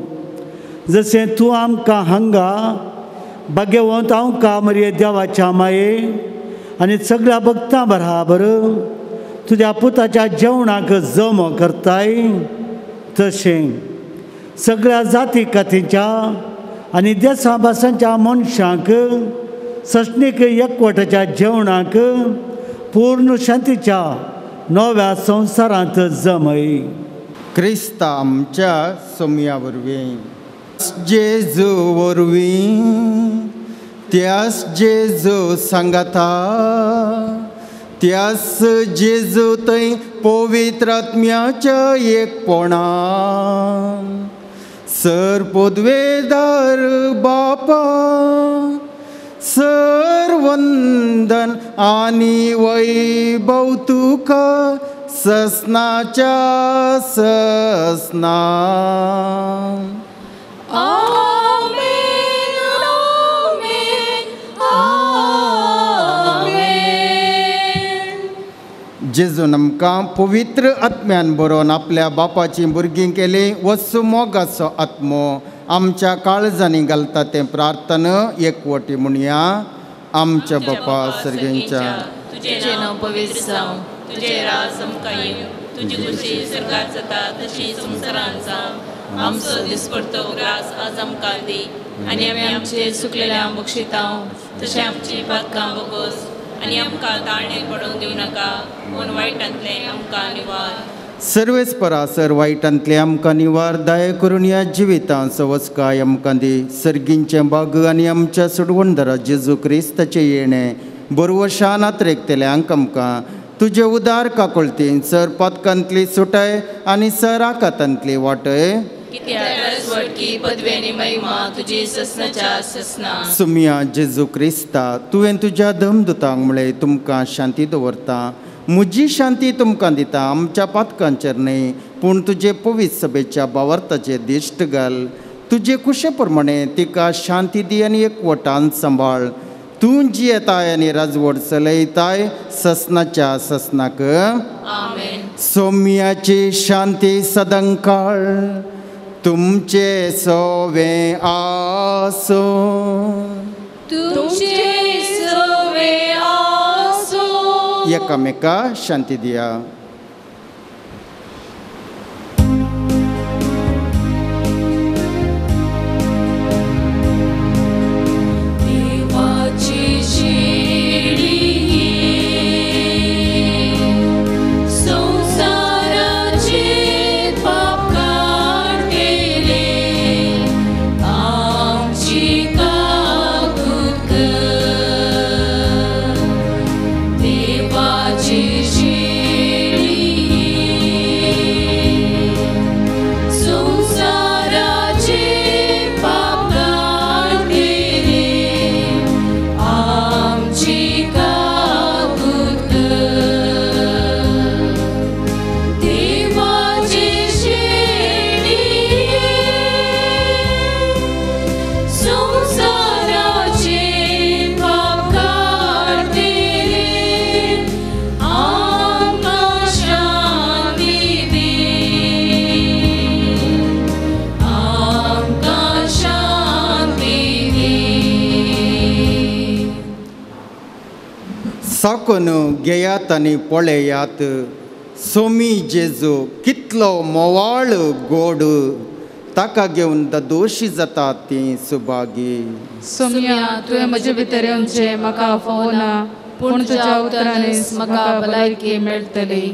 जशें तूं आमकां हांगा भाग्यवंत आमकां मरे देवाच्या माये आनी सगळ्या भक्तां बराबर तुज्या पुताच्या जेवणाक जमो करताय तशें सगळ्या जाती कातीच्या आनी देसा भासांच्या मनशांक सस्नीक एकवटाच्या जेवणाक पूर्ण शांतीच्या नव्या संवसारांत जमय. क्रिस्ता आमच्या सोमया वरवीं जेजू वरवीं त्यास जेजू सांगाता त्यास जेजू थंय पवित्र आत्म्याच्या एकपणान सर पदवेदार बापा सर वंदन आनी वैभव तुका ससनाच्या ससना. आमेन आमेन आमेन. जेजून आमकां पवित्र आत्म्यान बरोवन आपल्या बापाची भुरगीं केली. वस्तू मोगाचो आत्मो आमच्या काळजांनी घालता तें प्रार्थना एकवटी म्हणया. आमच्या बापा सर्गेंच्या तुजें नांव पवित्र जावं, तुजें राज आमकां येवं, तुजी खुशी स्वर्गात जाता तशी संवसारांत जावं. आमचो दिसपडतो ग्रास आज आमकां दी आनी आमी आमचे चुकलेल्यांक बक्षितांव तशें आमची पातकां बोगोस आनी आमकां ताळणेक पडूंक दिवं नाका पूण वायटांतलें आमकां निवार. सर्वेस्परा सर वायटांतलें आमकां निवार दया करून ह्या जिवितांत सवस्काय आमकां दी. सर्गींचें बाग आनी आमच्या सोडवणदारा जेजू क्रिस्ताचें येणें बरवशान आत्रेकतल्यांक आमकां तुजे उदार काकुळतीन सर पातकांतली सुटाय आनी सर आकातांतली वाटय. सुमिया जेजू क्रिस्ता तुवें तुज्या धमदुतांक म्हळें तुमकां शांती दवरता, म्हजी शांती तुमकां दिता. आमच्या पातकांचेर न्हय पूण तुजे पवित्र सभेच्या बावर्ताचेर दिश्ट घाल. तुजे कुशे प्रमाणे तिका शांती दी आनी एकवटान सांबाळ. तूं जियेताय आनी राजवट चलयताय ससनाच्या ससनाक. सोम्याची शांती सदंकाळ तुमचे सोवे आसो. तुमचे सोवे आसो. एकामेका शांती दिया. साकून घेयात आनी पळयात सोमी जेजू कितलो मोवाळ गोड. ताका घेवन दोशी जाता ती सुभागी. सोम्या तुवें म्हजे भितर येवचें म्हाका फावना, पूण तुज्या उतरांनीच म्हाका भलायकी मेळटली.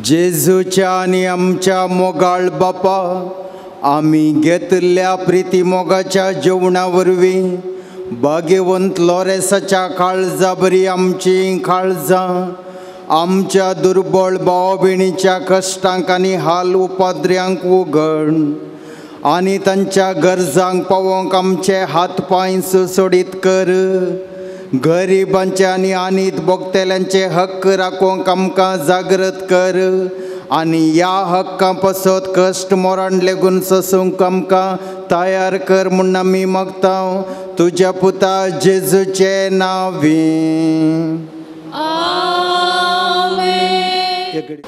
जेजूच्या आनी आमच्या मोगाळ बापा, आमी घेतिल्ल्या प्रिती मोगाच्या जेवणा वरवीं भाग्यवंत लॉरेसाच्या काळजा बरी आमची काळजां आमच्या दुर्बळ भाव भयणीच्या कश्टांक आनी हाल उपाद्र्यांक उगड आनी तांच्या गरजांक पावोवंक आमचे हात पांय सुसोडीत कर. गरिबांचे आनी आनीत भोगतेल्यांचे हक्क राखोवंक आमकां जागृत कर आनी ह्या हक्कां पासत कश्ट मरण लेगून सोसूंक आमकां तयार कर म्हूण आमी मागता तुज्या पुता जेजूचे नांवी.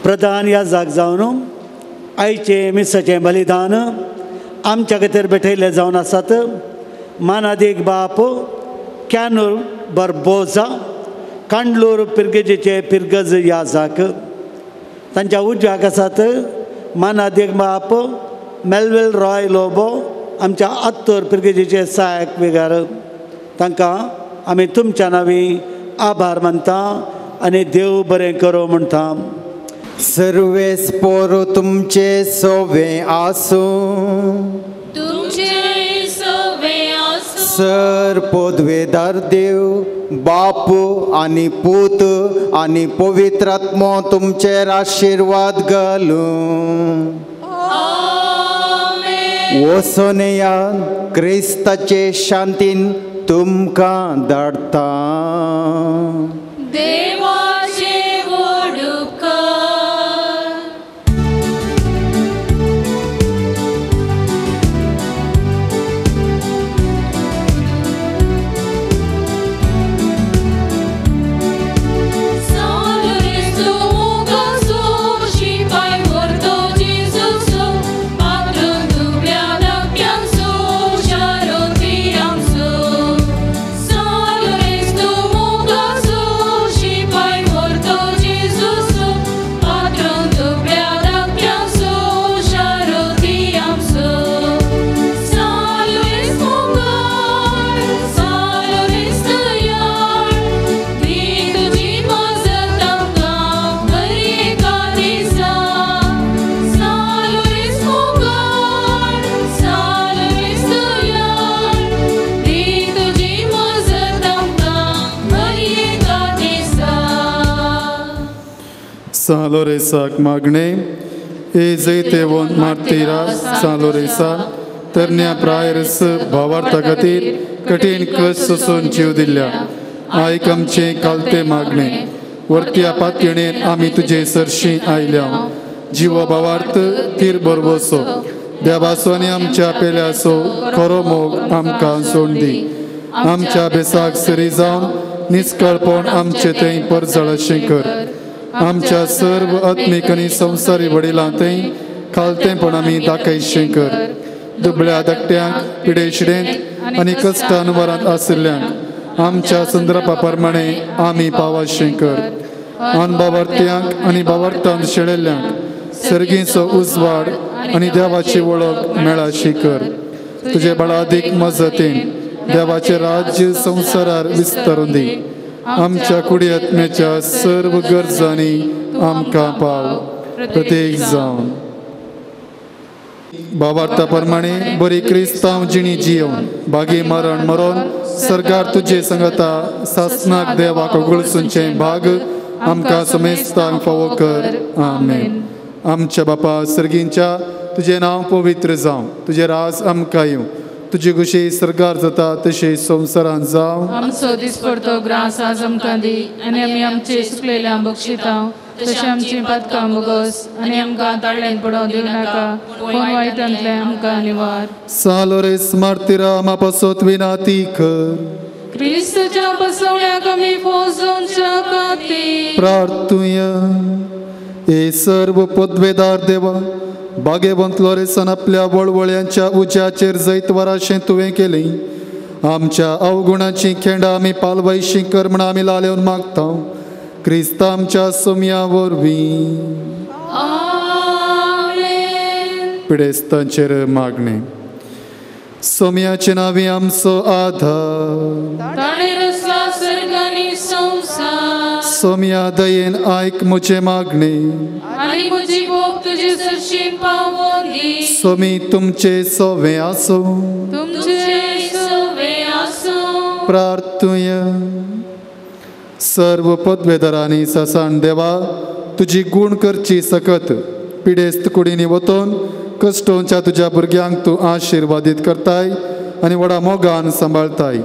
प्रधान ह्या जाग जावन आयचें मिसाचें बलिदान आमच्या खातीर भेटयल्लें जावन आसात. मानादीक बाप कॅनूर बर्बोजा कांडलूर पिर्गजेचे पिर्गज ह्या जाक तांच्या उजव्याक आसात मानादीक बाप मेलवेल रॉय लोबो आमच्या आत्तोर पिरगेजीचे सहायक विगार तांकां आमी तुमच्या नांवी आभार मानता आनी देव बरें करूं म्हणटा. सर्वेस पोरू तुमचे सोवे आसूं तुमचे सोवे आसूं. सर पदवेदार देव बापू आनी पूत आनी पवित्र आत्मो तुमचेर आशिर्वाद घालूं. वसोनया क्रिस्ताचे शांतीन तुमकां धाडटा. देवाचे व्हड उपकार. सान लोरेसाक मागणे ए जैतेवोन मार्तीरा सान लोरेसा तरण्या प्रायरस भावार्था खातीर कठीण कश्ट सोसून जीव दिल्ल्या आयक आमचें कालते मागणे. वरत्या पातयेणेन आमी तुजे सरशी आयल्या. जिवो भावार्थ तीर बरवसो देवाचो आनी आमच्या पेल्याचो खरो मोग आमकां सोड दी. आमच्या बेसाक सरी जावन निस्कळपण आमचे थंय परजळ अशें कर. आमच्या सर्व आत्मीक आनी संवसारी वडिलां थंय खालतेंपण आमी दाखयशें कर. दुबळ्या धाकट्यांक पिडेशिडेंत आनी कश्टान वरांत आशिल्ल्यांक आमच्या संदर्भा प्रमाणे आमी पावाशें कर. अनभावार्थ्यांक आनी भावार्थान शेळेल्ल्यांक सर्गीचो उजवाड आनी देवाची वळख मेळाशी कर. तुजे बळादीक मजतीन देवाचें राज्य संवसारार विस्तारून दी. आमच्या कुडी आत्म्याच्या सर्व गरजांनी आमकां पाव प्रत्येक जावन भावार्था प्रमाणे बरी क्रिस्तांव जिणी जियोवन बागी मरण मरोन सरकार तुजे संगता सासनाक देवाक गुळसुंचें भाग आमकां समेस्तांक फावो कर. आमेन. आमच्या बापा सर्गींच्या तुजें नांव पवित्र जावं, तुजें राज आमकां येवं, तुजी खुशी सरकार जाता तशी संवसारांत जावं. आमचो दिसपडतो ग्रास आज आमकां दी आनी आमी आमचे सुकलेल्या बक्षिता तशें आमची पातकां बोगस आनी आमकां ताळ्यान पडोवंक दिवं नाका पूण वायटांतलें आमकां निवार. सालोरेस मार्तीरा आमा पासत विनाती कर. क्रिस्तच्या बसवण्याक आमी पोसोवच्या खातीर प्रार्थुया. हे सर्व पदवेदार देवा बागेवंत लोरेसान आपल्या वळवळ्यांच्या उज्याचेर जैतवराशें तुवें केलें. आमच्या अवगुणाची खेंडां आमी पालवायशी कर म्हण आमी लालेवन मागता क्रिस्ता आमच्या सोम्या वरवीं. पिडेस्तांचेर मागणें. सोम्याचे नांवी आमचो आधार. सोम्या दयेन आयक म्हजें मागणें सोमी तुमचे सोवे आसूं. प्रार्थुया. सर्व पदवेदारांनी ससान देवा तुजी गूण करची सकत पिडेस्त कुडींनी वतून कश्टोंच्या तुज्या भुरग्यांक तूं आशिर्वादीत करताय आनी व्हडा मोगान सांबाळताय.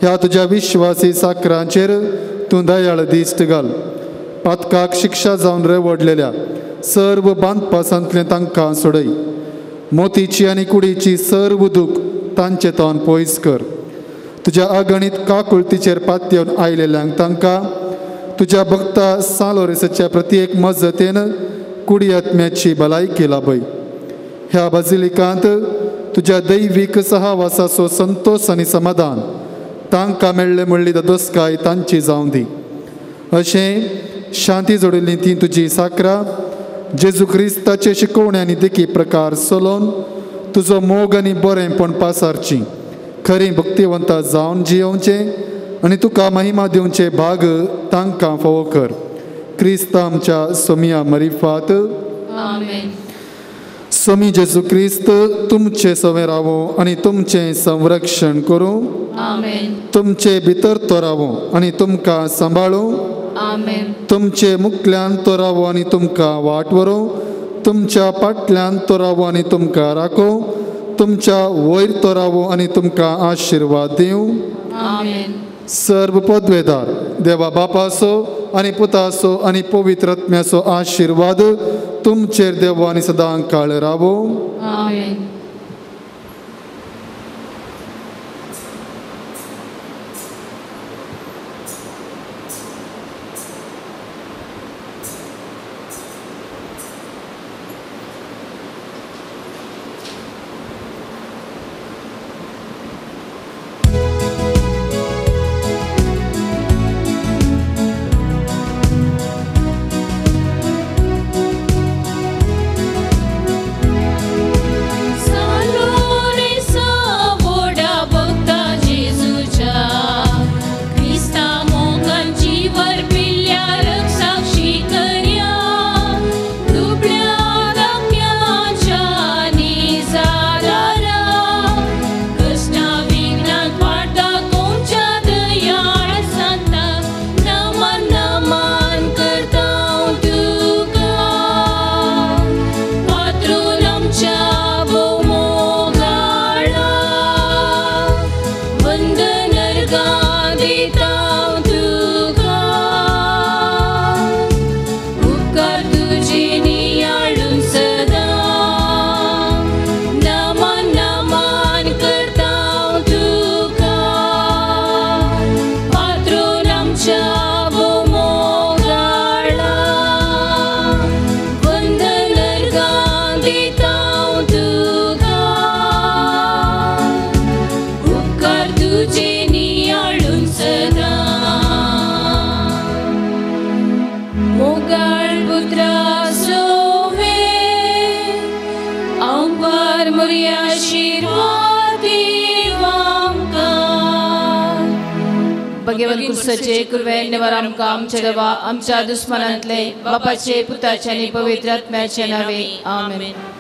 ह्या तुज्या विश्वासी साकरांचेर तूं दयाळ दिश्ट घाल. पातकाक शिक्षा जावन रेवडलेल्या सर्व बांदपासांतलें तांकां सोडय. मोतीची आनी कुडीची सर्व दूख तांचे तोंड पयस कर. तुज्या अगणीत काकुळतीचेर पातयेवन आयलेल्यांक तांकां तुज्या भक्ता सालोरेसाच्या प्रत्येक मजतीन कुडी आत्म्याची भलायकी लाभय. ह्या बाजिलिकांत तुज्या दैवीक सहवासाचो संतोश आनी समाधान तांकां मेळ्ळें म्हणली दोस्काय तांची जावं दी. अशें शांती जोडिल्ली ती तुजी साकरां जेजू क्रिस्ताचे शिकवणे आनी देखी प्रकार चलोवन तुजो मोग आनी बरेंपण पासारची खरी भक्तिवंता जावन जियोवचें आनी तुका महिमा दिवचे भाग तांकां फावो कर. क्रिस्त आमच्या सोमिया मरिफात. आमेन. स्वामी जेजू क्रिस्त तुमचे सवें रावो आनी तुमचें संरक्षण करूं. आमेन. तुमचे भितर तो रावो आनी तुमकां सांबाळूं. आमेन. तुमचे मुखल्यान तो रावो आनी तुमकां वाट व्हरूं. तुमच्या पाटल्यान तो रावो आनी तुमकां राखूं. तुमच्या वयर तो रावो आनी तुमकां आशिर्वाद दिवं. आमेन. सर्व पदवेदार देवा बापाचो आनी पुताचो आनी पवित्र आत्म्याचो आशिर्वाद तुमचेर देव आनी सदां काळ रावो. आमेन. आमच्या देवा आमच्या दुस्मनांतले बापाचे पुताचे आनी पवित्र आत्म्याचे नावे. आमेन.